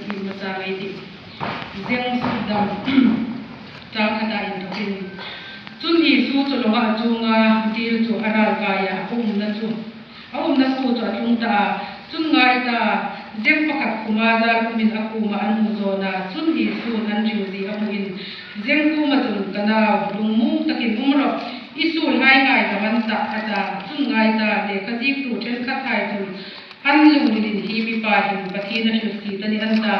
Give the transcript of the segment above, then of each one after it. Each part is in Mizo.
ti hmasa ngei ti zeng sukdam chang khatah inthawkin. Chun Isu chu lawngah a chunga dil chu a ral kai a, a umna chu a umna khu chu a tlung ta a. Chun ngai ta zeng pakhat khuma zal kumin a kuma an hmuh zawn a, chun Isu'n an riu zi a hmuhin zeng kuma chun ka nau lungmung takin um rawh, i sul hai ngai dang an tah a ta. Chun ngai ta lehkha ziktu thenkhat hai chun An lungrin hi mipa in Pathian a hrilh si ta ni an ta.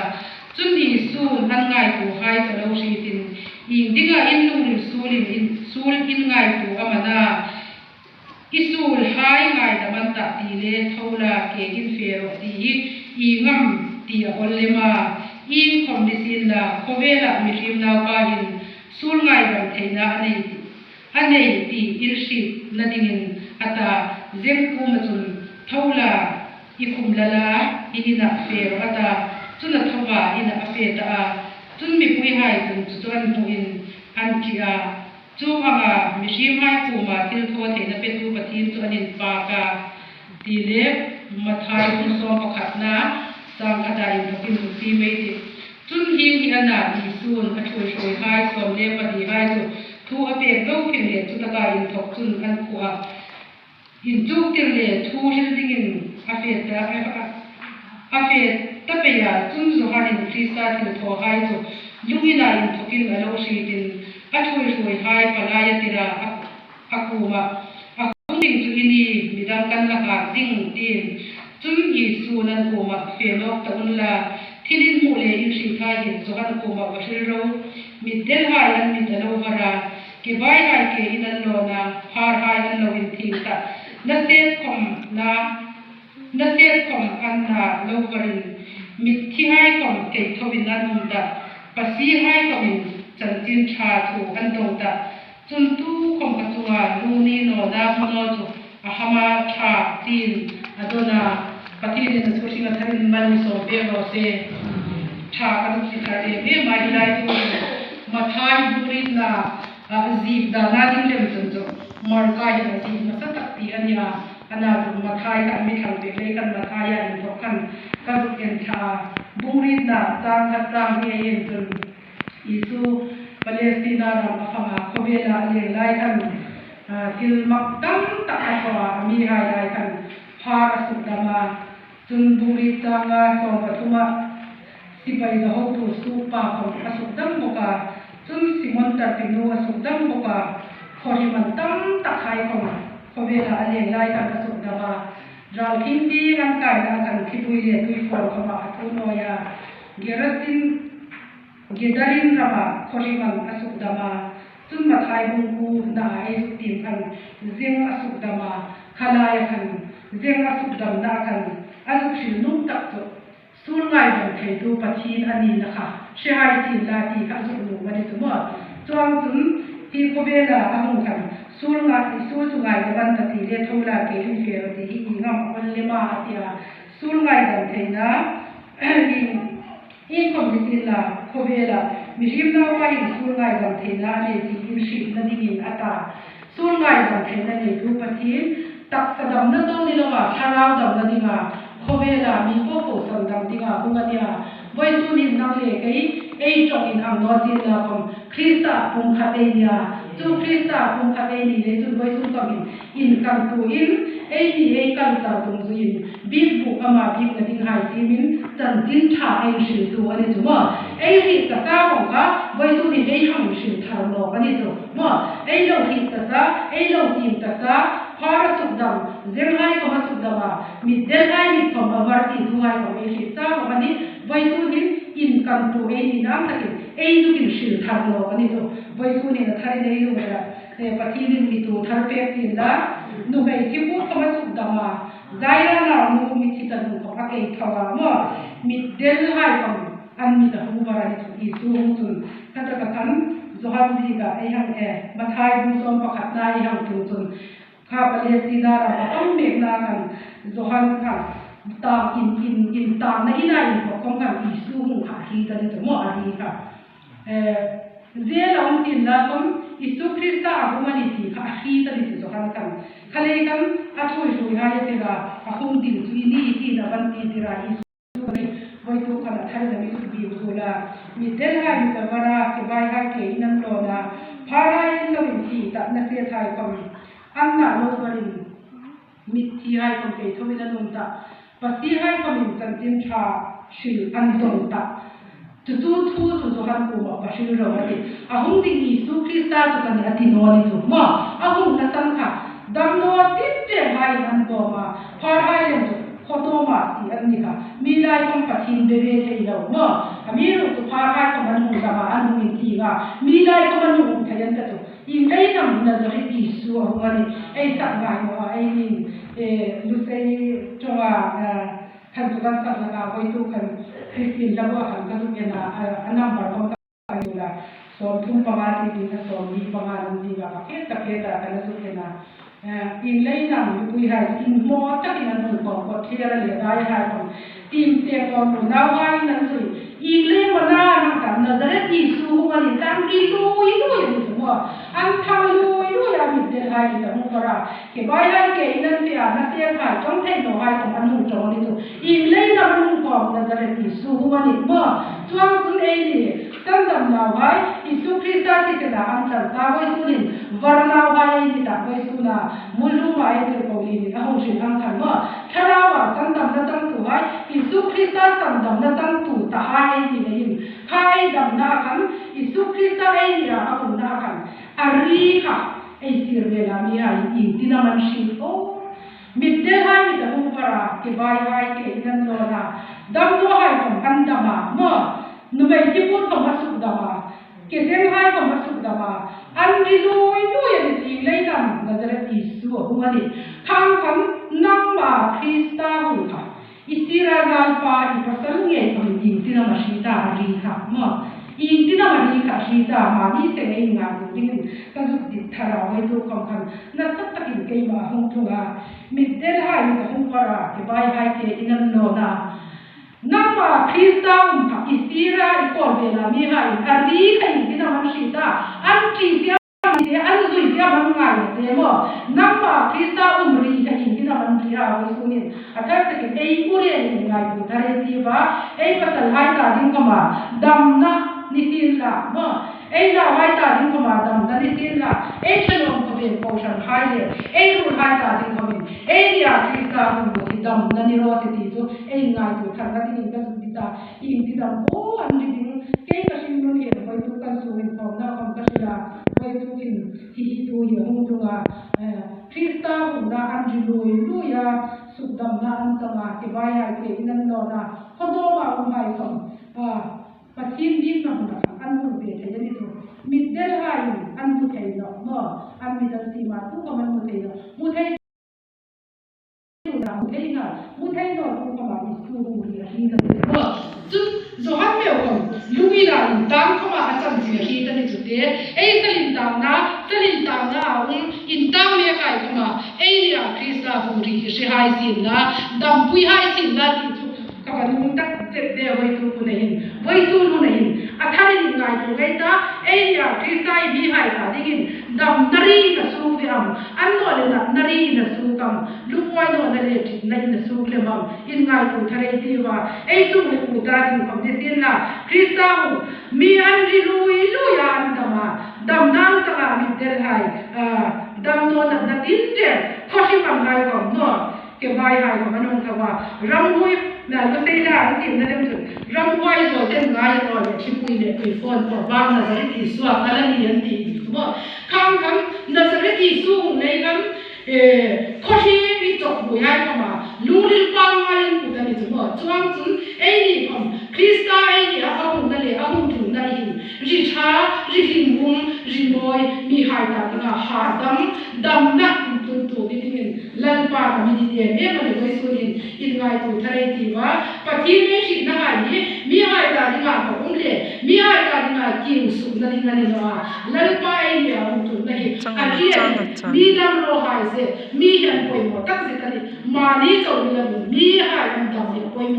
Chun Isu'n an ngaitu hai ta lo hritin ing dingah in lungrin sulin in sul in ngaitu a man a, I sul hai ngaidam an tah ti le tho la ke in fe rawh ti hi i ngam ti a awl lem a, ing khawm ni sin la khawvelah mihrim naupa in sul ngaidam theihna a nei A nei tih in hrilh na dingin a ta zeng kuma chun tho la i khum la la i inah fe rawh a ta chun a tho va inah a fe ta a chun mipui hai chun chu chu an hmuh in an ṭih a chu anga mihrim hai kuma thil thaw theihna petu Pathian chu an in pak a ti leh Mathai hmun sawm pakhatna chang khatah inthawkin zuk ti mai tih Chun hing hi a na Isu'n a ṭhuihruai hai 12 hai chu thu a pek zo pheng leh chutaka inthawk chun an khuh a, inchuk tir leh thu hril dingin a fet ta a fet ta peih a, chun Johanin Krista thil thaw hai chu lungina inthawkin a lo hritin a ṭhuihruai hai palai a tir a, a kumah a hung ding chu i ni, midang kan la nghak ding tiin chun Isu'n an kumah fenawk ta un la, thil in hmuh leh in hrih thai hin Johan kumah va hril ro, mit del hai an mit a lo var a, ke vai hai ke in an lawn a, phar hai an lo in thing ta, na set khawm na na set khawm an na lo varin mit thi hai khawm kei tho in an um ta, pasi hai khawm in chanchin tha thu an dawng ta. Chun tu khawm ka chunga lu ni naw na hmunaw chu a ham a tha tin a dawn a, Pathian in a thu hring a thar in mal mi sawm pek rawh se. Tha ka zuk ti thar em em a, hilai tu in Mathai burit na zik dana ding lem chun chu Marka hian a zik nasa tak ti a nia, ana chu Mathai kha an mi thlang pek lei khan Mathai a inthawk khan ka zuk en thla a, bungrit na chang khat chang hi a en chun. Isu Palestina ram a fang a, khawvela a leng lai khan thil mak tam tak a thawh a, a mi hai lai khan phar a suk dam a, chun buri changa 13 ah sipai za hotu suk pa khawm a suk dam bawk a, chun Simon tarpinu a suk dam bawk a, khawhrim an tam tak hai khawm khawvela a leng lai khan a suk dam a, ral khingpi an kaina a kan khipui leh tuifawn khawmah a thu nawi a, Gerasin Gedarin ramah khawhriman a suk dam a, chun Mathai bungku na ah ei zuk tim khan zeng a suk dam a, khalai a khan zeng a suk dam na a khan a zuk hril nung tak chu sul ngaidam theitu Pathin a ni na kha hrehai sin la ti kha a zuk nung a ni chu maw? Chuang chun hi khawvela a hung khan sul ngai sul chu ngaidam an ta ti le tho la ke in fe rawh ti hi i ngam awn lema a ti a, sul ngaidam theihna I khawm ni sin la, khawvela mihrim naupa in sul ngaidam theihna a nei tih in hrilhna dingin a ta. Sul ngaidam theihna neitu Pathian taksa damna zawng ni lova thlarau damna dinga khawvela mi pawh pawh sam dam dinga hung a nia. Vawi sun in nang leh kei ei tawng in ang naw sin la kawm Krista pum khat ei nia. Chu Krista pum khat ei ni lei chun vawi sun kawm in in kan tu in ei ni ei kal char tum zu in bik bu ama bik na ding hai sim in chanchin tha a in hrilh tu a ni chu maw? Ei rih ta sa kawng kha vawi sun in ei hang in hrilh thar lawk a ni chu maw? Ei lo rih ta sa, ei lo tim ta sa, phar a suk dam, zeng hai kawm a suk dam a, mit del hai mit khawm a var ti thu hai kawm ei rih sa kawng a ni, vawi sun in in kan tu ei ni nang takin ei zuk in hrilh thar lawk a ni chu, vawi sun in a thar in ei lu reh. He Pathianin mi tu thar pek tin la, nu hmeichhe pur khawm a chuk dam a, Zaira nau nu mi thi ta hnu khawm a kei tho a maw, mit del hai khawm an mit a hung var a ni chu Isu hung chun kha ta ka khan Johan zika ei hang e Mathai bung 11 na ei hang tung chun kha Palestina ram a pang mek na khan Johan kha tang in in in tang na ina in thawk khawm khan Isu hung kha a hi ta ni chu maw a ri kha. Zel a awm tin la kawm Isu Krista a hum a ni tih kha a hrit a ni ti Johan khan khalei kan a thui hrui hai a tira a hum ding chu i ni tiin a van ti tira Isu ni vawitu khan a thar na mi chu zul a, mitdel hai mit a var a, kebai hai ke in an lawn a, phar hai in lo in thi tah na se thai khawm an nah lo varin mitthi hai khawm kei tho in an um tah pasi hai khawm in chanchin tha hril an dawng tah chu chu thu chu Johan kum ah pa hril ro a ti a hung ding Isu Krista chu ka ni a ti nawn i chu maw a hung na sam kha damdaw tin ṭel hai in an bawm a phar hai lem chu Khawtawm ah tih an ni kha. Mi lai kawng Pathin be ve thei lo maw? A mi ruh chu phar hai kawm an hung dam ah an hung in ti nga. Mi lai kawm an hung um thei an ta chu. In lei nam Nazareth Isu a hung a ni. Ei sak ngai maw a ei ning e Lusei tawng ah khan chu kan sak lak ah vawitu khan Christine hla buah khan ka zuk en a a number kawng ka Tula 35 tih ding a 45 an zing ah ka khet ka khet ah kan a zuk en a. In lei nang mipui hai chu in hmaw takin an hun kawm kawt thliar a leh dai hai kawm tim se kawm ru nau hai in an zui in lei mana an ang tam Nazareth Isu hung a ni tan ri lui lui a ni chu maw an thang lui lui a mit del hai mit a hung kawr a ke bai hai ke in an fiah a na sel hai tawng thei lo hai kawm an hung tawng a ni chu in lei nang an hung kawm Nazareth Isu hung a ni maw Chuang chun ei ni, kan dam nau hai, Isu Krista thisen ah an tlar ta vawi sun in, var nau hai ei ni tak vawi sun ah, mulhlum ah ei tir ko lin in a hung hrin ang khan maw? Thlarau ah kan dam na chang tu hai, Isu Krista san dam na chang tu ta hai ei ni nei in, kha ei dam na a khan, Isu Krista ei ni ah a hung na a khan, a ri kha ei sir vel ah mi hai in tin a man hrin fo. Mitdel hai mit a hung var a, kebai hai ke in an lawn a, damdaw hai kawm an dam a, maw? Numei tiput kawm a suk dam a, kezeng hai kawm a suk dam a, an ri lui lui a ni ti lei lam Nazareth Isu a hung a ni. Khang khan nangmah Krista hun kha I sira lalpa i pasal ngei pawhin ingtin a mahri ta a ri kha maw? Ingtin a mahri kha a hri ta mahni seng a inngai duh dingin ka zuk dik thar a vawitu khawm khan nasa takin keimah a hung tlung a, mitdel hai mit a hung par a, ke bai hai ke in an lawn a. Nangmah Krista um kha i sira i kawl ve la mi haiin a ri kha ingtin a man hri ta, an ṭi sia Mite an zui tia man ngai na che maw? Nangmah Krista um ri kha in tin a man ri a hawi sungin a thar takin ei ure in ngai tu thar ei ti va ei pasal hai ta ding kawma damna ni sin la maw? Ei nau hai ta ding kawma damna ni sin la ei thenawm khawvel kohhran hai leh ei rul hai ta ding khawmin ei nia Krista hun bu hi damna ni rawh se ti chu ei ngai tu thar na dingin ka zuk ti ta In ti dam aw an ri ding. Kei ka hring nun hian vawitu kan chung in thawmna kawm ka hrilh a, vawitu in hi hi tu hi a hung tlung a, Krista humna an ri lui lui a, suk damna an chang a, ke vai hai ke in an lawn a, khawdawm ah um hai khawm a, Pathian bikna hmunah khan an hmu ve thei a ni chu. Mitdel hai in an hmu thei lo maw? An mit an sim ah tu kawm an hmu thei lo. Hmu thei. Mu thei hna, mu thei nawn u kama i su hu ri a hring ta ni maw? Cun Johan meo kom lungin ah in tang khama a cam chi a hri ta ni cu te. Ei salin tang na, salin tang na a um, in tang me kai khama ei ni ah Krista hu ri hi hri hai sin la, dam pui hai sin la ti cu ka va nung tak zet ve voi tu ku nei in, voi su nu nei in, a thar in ngai tu ngei ta, ei ni ah Krista i mi hai ta ding in dam na ri in a suk ve am, An nawh le nat na ri in a suk ang, lungawi nawh na le ṭit na in a suk lem ang, in ngaitu tharei tiva, ei sung le u ta ding khom ni sin la, Krista u, mi an ri lui lui a an dam a, dam nan chang ah mit del hai, dam naw nat na tin ṭer, khuahrim ang ngai ko maw? Ke vai hai ko an hung tho a, ramhuai na lusei la an tim na lem cun ramhuai zaw ten ngai a nawl le thipui le tuifawn pawh bang Nazareth Isua kal a ni an ti ti maw? Khang kan Nazareth Isu hung nei kan khuahri i chok bui ai khom a lungril pangngai an put a ni chu maw? Chuang cun ei ni khom Krista ei ni a hung na le a hung tlun na i hin ri tha ri hlim hung ri mawi mi hai ta dingah hahdam damnak in tluntu ni dingin Lalpa ka min in em em a ni hawi sun in in ngaitu tharei tiva Pathian mei hrih na ngai hi mi ngai ta dingah ka um le mi ngai ta dingah kiu suk na ding a ni lo a Lalpa ei ni a um tun na hi a rian mi dam ro hai ze mi hi an pawimawh tak zet a ni mahni cho ni lo in mi hai an dam hi a pawimawh.